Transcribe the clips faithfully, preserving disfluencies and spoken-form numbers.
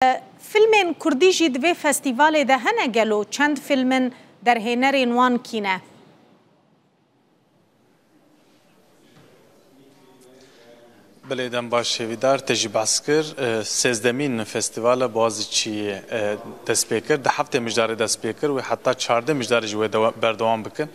Filmên kurdî jî di vê festîvalê de hene gelo? Çend film in, derhênerên wan kî ne? Belê, dem baş hêvîdar, te jî behs kir. E, sêzdemîn festîval e, Boğaziçi'yê, e, dest pê kir. Di heftê mijdarê dest pê kir, wê heta çardeh mijdarê jî wê dewa-, berdewam bike.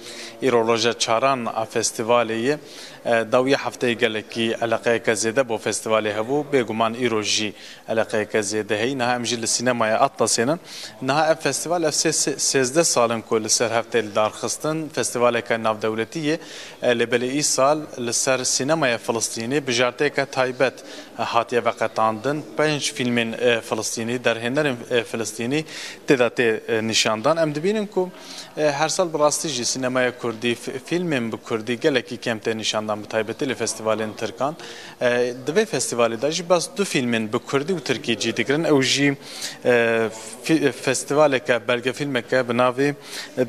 Îro roja çaran a festîvalê ye. E, dawiya hefteyê gelekî eleqeyeke zêde bo festîvalê hebû. Bêguman îro jî eleqeyeke zêde heyî. Niha em jî li sînemaya Atlasê ne. Niha ev festîval ev sê-, sê-, sêzdeh sal in ku li ser hev tê lidarxistin. Festîvaleke navdewletî ye. E, lê belê îsal li ser sînemaya Filistînê bijartiyeke taybet, e, hatiye veqetandin. Pênc fîlmên, e, Filistînî, derhênerên, e, Filistînî tê de tê, e, nîşandan. Em dibînin ku, e, her sal bi rastî jî sînemaya kurdî, fi-, fîlmên bi kurdî gelekî kêm tê nîşandan, bi taybetî li festîvalên tirkan. E, di vê festîvalê de jî bes du fîlmên bi kurdî û tirkî cî digirin. Ew jî, e, fî-, festîvaleke, belgefîlmeke bi navê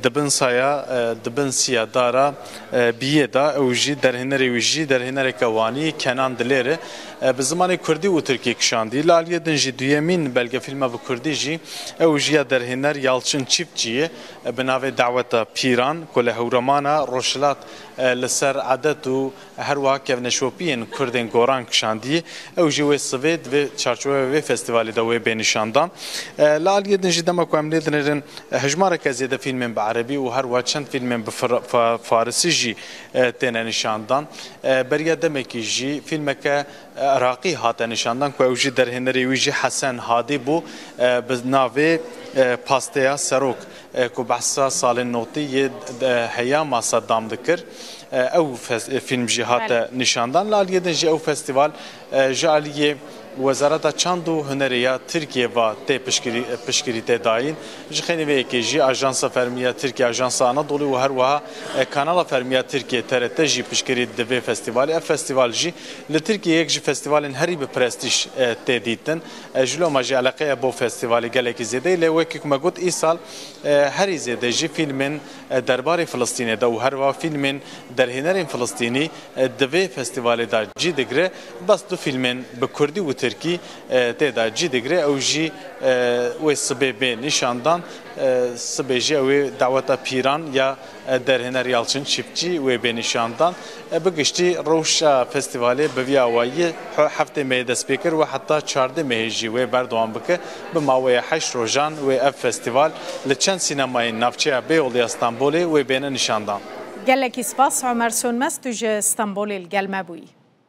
Di bin saya, e, di bin siya dara, e, biyê de. Ew jî derhênerê wî jî derhênereke wanî, Kenan Dilêr e. E, bi zimanê kurdî û tirkî kişandî. Li aliyê din jî duyemîn belgefîlma bi kurdî jî ew jî ya derhêner Yalçın Çiftçi ye, e, bi navê Daweta Pîran, ku li Hewremana Rojhilat, e, li ser edet û her wiha kevneşopiyên Kurdên Goran kişandî. Ew jî wê sibê di vê çarçoveya vê festîvalê de wê bê nîşandan. E, li aliyê din jî dema ku em lê dinêrin, e, hejmareke zêde fîlmên bi erebî û her wiha çend fîlmên bi fir-, fa-, farisî jî, e, têne nîşandan. E, beriya demekî jî fîlmeke, e, Iraqî hate nîşandan ku ew jî derhênerê wî jî Hesen Hadî bû, e, bi navê, e, Pasteya Serok, e, ku behsa salên notî yê, e, heyama Seddam dikir. E, ew fes-, e, fîlm jî hate Belê. nîşandan. Li aliyê din jî ew festîval, e, ji aliyê Wezareta Çand û Hunerê ya Tirkiyê ve tê piştgirî-, piştgirî tê dayîn. Ji xênî vê yekê jî Ajansa Fermî ya Tirkiye, Ajansa Anadolî û her wiha, e, Kanala Fermî ya Tirkiye, T R T jî piştgirî didê vê festîvalê. Ev festîval jî li Tirkiyê yek ji festîvalên herî bi prestîj, e, tê dîtin. E, ji loma jî eleqeya bo festîvalê gelekî zêde ye, lê wekî ku me got îsal, e, herî zêde jî fîlmên, e, derbarê Filistînê de û her wiha fîlmên derhênerên Filistînî, e, di vê festîvalê de cî digire. Bes du fîlmên bi kurdî û tirkî, e, tê de cî digire. Ew jî, e, wê sibê bê nîşandan. E, sibê jî ew ê Daweta Pîran ya, e, derhêner Yalçın Çiftçi wê bê nîşandan. E, bi giştî rewşa festîvalê bi vî awayî he-, heftê mehê dest pê kir û heta çardeh mehê jî wê berdewam bike. Bi maweya heşt rojan wê ev festîval li çend sînemayên navçeya Beyoğlu ya Stenbolê wê bêne nîşandan. Gelekî spas Omer Sönmez, tu ji Stenbolê li gel me bûyî.